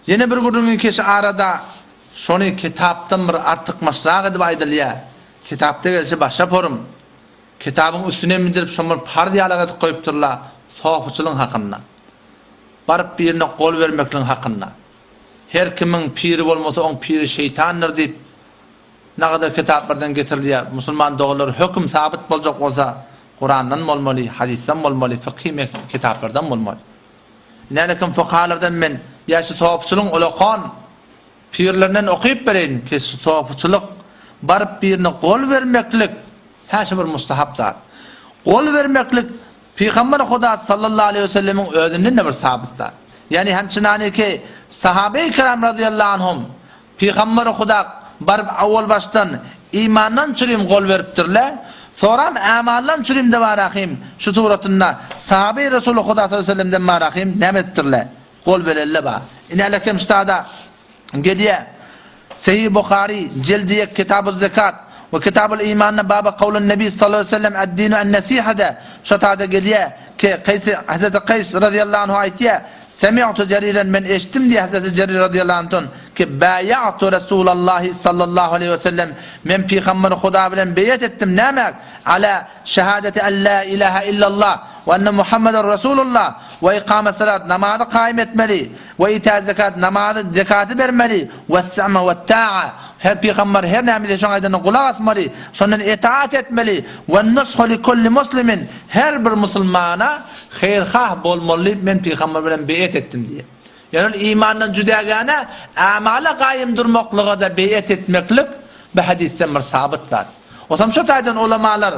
Ýene bir gürrüňi keşi arada şony kitapdan bir artykmaçrak edip aýdylýar. Kitapda gelşi başga forum. Kitabyň üstüne mündürip şony bir parz ýalak edip goýupdyrlar sopuçylygyň hakynda. Baryp birine gol bermekligiň hakynda. Her kimiň piri bolmasa oň piri şeýtandyr diýip nagadar kitaplardan getirilýär. Musulman doganlar höküm sabyt boljak bolsa Kurandan bolmaly, hadysdan bolmaly, fykhy kitaplardan bolmaly. Nälekim fukahalardan men ýa şu sopuçylygyň ulakan pirlerinden okyp bereýin ki şu sopuçylyk baryp birine gol bermeklik hä şu bir mustahap zat. Gol bermeklik Pygamber Huda sallallahu aleýhi we sellemiň özünden-de bir sabyt zat. Ýagny hemçinany ki sahabeýi kiram razyýallahu anhum Pygamber Huda baryp awwal başdan imandan çürim gol beripdirler. Soram ämaldan çürim de barahym şu suratynda sahabeý Resuly Huda sallallahu aleýhi we sellemden barahym näme edipdirler? Gol berelle bar. Ine lekem ştada gelýär. Sahih Buhary, jeldi ýek, Kitabuz Zekat we Kitabul Imanda baba kawlun Nebi sallallahu aleýhi we sellem ad-dinu an-nasihada şo tada gelýär ki Kaýs Hazreti Kaýs razyýallahu anhu aýtýar, Semi'tu Jeriren men eşitdim diýýär Hazreti Jerir razyýallahu anhdan ki baýa'tu Resulallahi sallallahu aleýhi we sellem men pygamber Huda bilen beýet etdim nämäk ala şehadeti en la ilaha illallah we enne Muhammeden Rasulullah we ikamet salat namazy kaýym etmeli We ita zekat, namazy, zekaty bermeli, wes-sema wet-ta'a, her pygamber her näme diýse şoň aýdanyna gulak asmaly, şondan itaat etmeli, wen-nushu li kulli muslimin, her bir musulmana haýyrhah bolmaly diýip men pygamber bilen beýet etdim diýýär. Ýöne ol imandan jüdägäne amala gaýym durmaklyga-da beýet etmeklik bu hadysdan bir sabyt zat. Osam şu taýdan ulamalar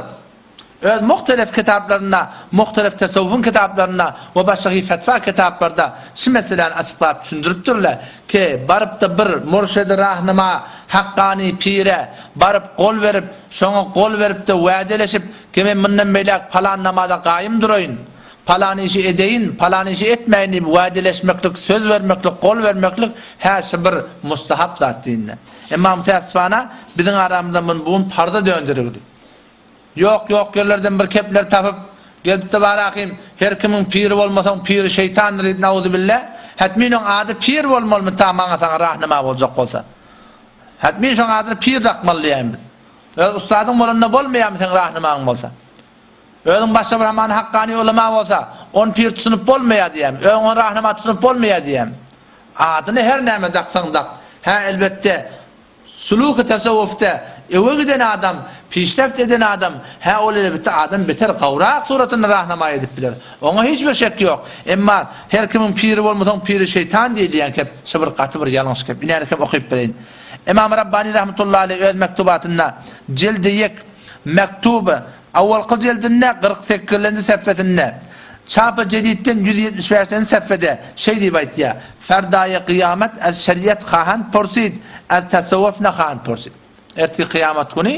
Öz muhtelef kitaplarynda, muhtelef tesewwufyň kitaplarynda we başga hi fetwa kitaplarda şu meseläni açyklap düşündiripdirler ki, baryp-da bir mürşidi rahnyma, hakkany pire, baryp gol berip, şoňa gol berip-de wädeleşip ki men mundan beýläk palan namaza gaýym duraýyn, palan işi edeýin, palan işi etmäýin diýip wädeleşmeklik, söz bermeklik, gol bermeklik hä şu bir mustahap zat diýinde. Emma mütäessifana biziň aramyzda muny bu gün parza dönderildi. Ýok ýok ýerlerden bir kepler tapyp, gelipdi barahym, her kimiň piri bolmasaň piri şeýtandyr diýip nauzubille, hetmin oň ady pir bolmalymy ta maňa saňa rahnama boljak bolsa. Hetmin şoň adyny pir dakmaly diýýän biz. Öz ussadyň bolanda bolmaýarmy seň rahnamaň bolsa. Özüň başga bir hamany hakkany ulama bolsa, ony pir tutunyp bolmaýar diýýän. Öň ony rahnama tutunyp bolmaýar diýýän. Adyny her näme daksaň dak. Hä elbetde Suluky tasawwufda öwe giden adam, pişreft eden adam, hä ol elbetde adam beter gowrak suratynda rahnamaý edip biler. Oňa hiç bir şek ýok. Emma her kimiň piri bolmasaň piri şeýtan diýilýän kep şu bir gaty bir ýalňyş kep. Inäni kep okyp bereýin. Ymam Rabbani rahmetullahi aleýh öz mektubatynda jildi ýek mektuby Awalky jildinde 48-nji sefesinde, Çap-y Jedidden 175-nji sefede şeý diýip aýtýar, Ferdaýy kyýamet ez şeriat hahand pursid, ez tasawwuf nahahand pursid. Ertir kyýamat güni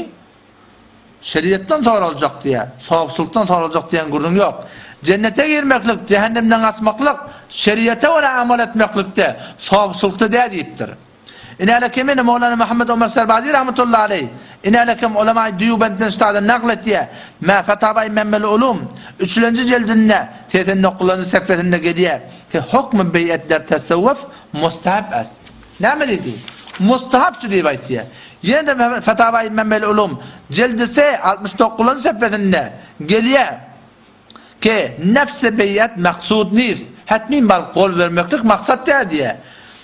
şeriatdan soraljak diýýär, sowapçylykdan soraljak diýen gürrüň ýok. Jennete girmeklik, jähennemden gaçmaklyk şeriata görä amal etmeklikde, sowapçylykda däl diýipdir. Inälekem ene Mowlana Muhammed Omar Serbazi rahmetullahi aleýh, inälekem ulamaý Dýubendden ştada nagl etýär, Mä Fatawaý Memmel Ulum, üçülenji jildinde, 89-njy sefesinde gelýär ki, Hukmy beý'et der tesewwuf mustahab est. Näme diýdi? Mustahapçy diýip aýtýar. Ýene-de Fatawaý Memmel Ulum, jildi se, 69-njy sefesinde gelýär. Ki, nefsi beýat maksud nist, hetmin baryp gol bermeklik maksat däl diýýär.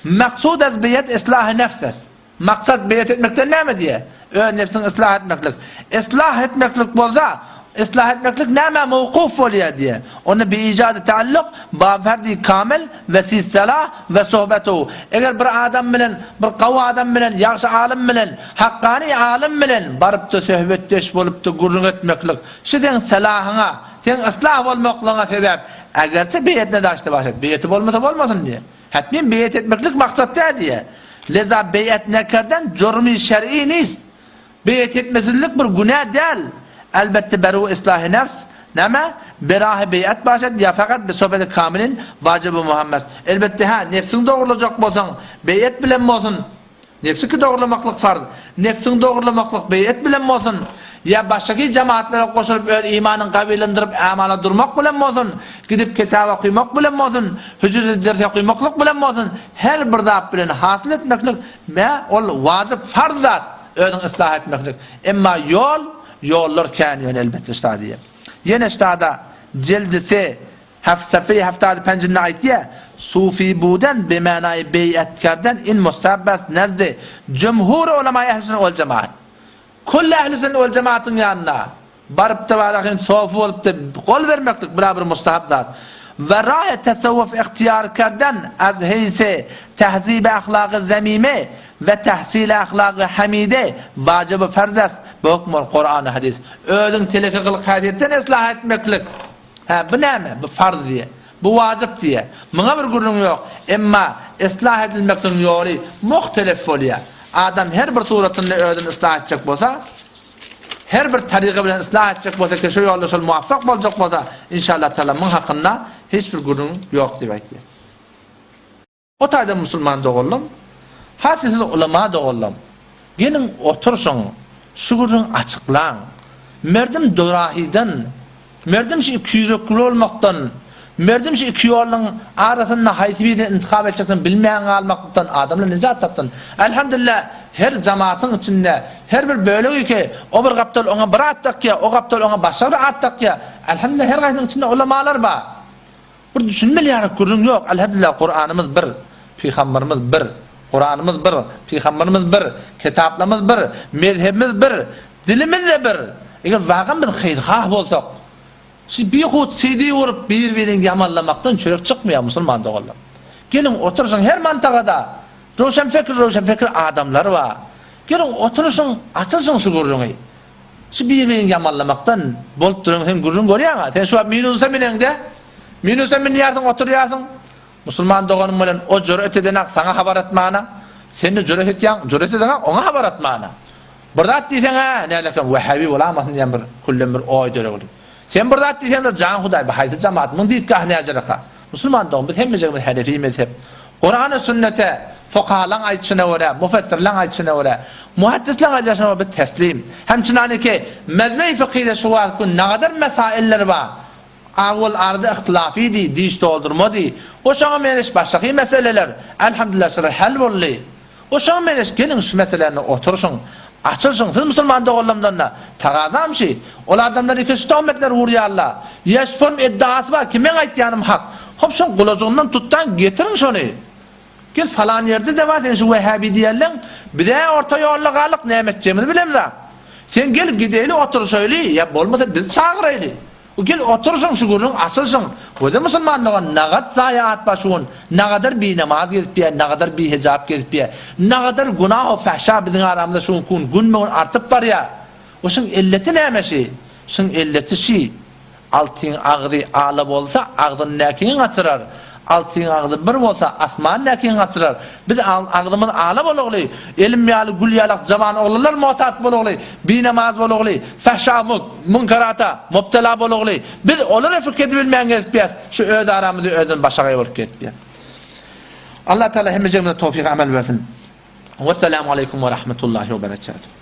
Maksud ez beýat islahy nefs est. Maksat beýat etmekden näme diýýär? Öz nebsiňi yslah etmeklik. Yslah etmeklik bolsa, yslah etmeklik nämä mowkuf bolýar diýýär. Onda bi ijady taalluk ba ferdi kamil we siz-salah we sohbetuhu. Eger bir adam bilen, bir gawy adam bilen, ýagşy alym bilen, hakkany alym bilen baryp-da söhbetdeş bolupda gürrüň etmeklik, Şu seň salahyňa, seň yslah bolmaklygyňa sebäp, egerçe beýet nedaşda baş et, beýeti bolmasa bolmasyn diýýär. Hetmin beýet etmeklik maksat däl diýýär. Leza beýet nekerden jurmy şer'i nist. Beýet etmesizlik bir günä däl. Elbetde beru islahy nefs, näme? Berahy beýet baş et ýa fakat bi sohbeti kamilin wajyby muhammes. Elbetde hä, nefsiňi dogrulajak bolsaň, beýet bilen bolsun. Nebsiki dogurlamaklyk farz. Nebsiňi dogurlamaklyk beýet bilen bolsun. ýa başgaki jemaatlara goşulyp öz imanyňy gawylandyryp amala durmak bilen bolsun, gidip kitap okymak bilen bolsun, hüjrede ders okymaklyk bilen bolsun, her bir zat bilen hasyl etmeklik me ol wajyp farz zat özüňi yslah etmeklik. Emma ýol, ýollar kän ýöne elbetde şta diýýär. Ýene ştada jildi se Heft safeýi heftady penjinde aýtýar, Sufi buden bimanaýy beý'at kerden in musabbas nezdi jumhur ulamaýy ehli sünnet wal jemaat. Külli ehli sünnet wal jemaatyň ýanynda barypdy walakin sofi bolupdy gol bermeklik bula bir mustahap zat. We rahy tesewwuf ihtiýar kerden az heýsi tehzibi ahlagy zemime we tehsili ahlagy hamide wajyby farz est bi hukmul Kur'an hadis. Özüň teleke gylyk häsiýetden islah etmeklik. Hä, bu näme? Bu farz diýýär. Bu wajyp diýýär. Muňa bir gürrüň ýok. Emma yslah edilmekligiň ýoly muhtelif bolýar. Adam her bir suratynda özüni yslah etjek bolsa, her bir taryga bilen yslah etjek bolsa ki, şu ýolda şol muwaffak boljak bolsa, inşallah taala muň hakynda hiç bir gürrüň ýok diýip aýtýar. O taýdan musulman doganlam, has siz ulama doganlam, geliň oturşyň, şu gürrüňi açyklaň. Merdim durahydan, merdim şu ikiýürekli bolmakdan, merdim şu iki ýoluň arasynda haýsy birini intihap etjekdigini bilmän galmaklykdan adamlar nijat tapsyn. Elhamdülillah, her jamatyň içinde her bir bölegi ki, o bir gapdal oňa bir at dakýar, o gapdal oňa başga bir at dakýar. Elhamdülillah, her gaýsynyň içinde ulamalar bar. Bir düşünmeli ýaly gürrüň ýok. Elhamdülillah Kuranymyz bir, Pygamberimiz bir. Kuranymyz bir, Pygamberimiz bir, kitaplarymyz bir, mezhebimiz bir, dilimiz-de bir. Eger wagan biz haýyrhah bolsak, şu bihut CD urup bir-birini ýamanlamakdan çörek çykmaýar musulman doganlar. Geliň oturyşyň her mantagada röwşen fikir röwşen fikir adamlar bar. Geliň oturyşyň açylyşyň şu gürrüňi. Şu bir-birini ýamanlamakdan bolup duran sen gürrüň görýäň-ä. Sen şu wagt minusa mineňde, minusa münýärsiň, oturýarsyň. Musulman doganyň bilen o jüret edenak saňa habar atmana, sen-de jüret etýäň, jüret edenak oňa habar atmana. Bir zat diýseň-ä, nälekem wähäbi bolamasyn diýen bir küllem bir oý döregli. Sen bir zat diýseň-de jan Hudaý, bu haýsy jamaat, muň ditgahy näjereka? Musulman dogan, biz hemmejigimiz hanefi mezhep. Kurana sünnete, fukahalaň aýdyşyna görä, mufessirleň aýdyşyna görä, muhaddislaň aýdyşyna görä biz teslim. Hemçinaniki mezhebi fykyhda şu wagt gün nagadar mesailler bar. Awwal arada yhtylafydy, diş doldurmady. O şoňa meňzeş başgaky meseleler, elhamdülillah şular hal boldy. O şoňa meňzeş geliň şu meseläni oturyşyň, açylyşyň siz musulman doganlarymdanda tagazam şi, ol adamlar iki şu tohmetleri urýarla, ýa şu form eddiasy bar ki meň aýtýanym hak, hop şoň gulajygyndan tutdaň getiriň şony. Gel falan ýerde-de bar sen şu wähäbi diýerleň, bizä orta ýolda galdyk näme etjegimizi bilemzak. Sen gel gideýli oturyşaýly ýa bolmasa biz çagyraýly. Gel oturşyň şu gürrüň açylşyň. Göze musulman dogan nagat zaýaat bar şu gün. Nagadar binamaz gezip ýör, nagadar bihejap gezip ýör. Nagadar günah we fahşa biziň aramyzda şu günki gün günbe-gün artyp barýar. We şuň elleti näme şi? Şuň elleti şi. Altyň agzy ala bolsa agzyndakyňy gaçyrar. Altyň agzy bir bolsa asmandäkiňi gaçyrar. Biz agzymyz ala bolagly, elim ýaly gül ýalak jawan oglanlar muhtat bolagly, binamaz bolagly, fahşa munkarata mubtela bolagly. Biz olara fikir edibilmän gezipýäs, şu öz aramyzda özümiz başagaý bolup gezipýäs. Allah Taala hemmejigimize towfyk amel bersin. Wessalamu aleýkum we rahmetullahi we berekatuh.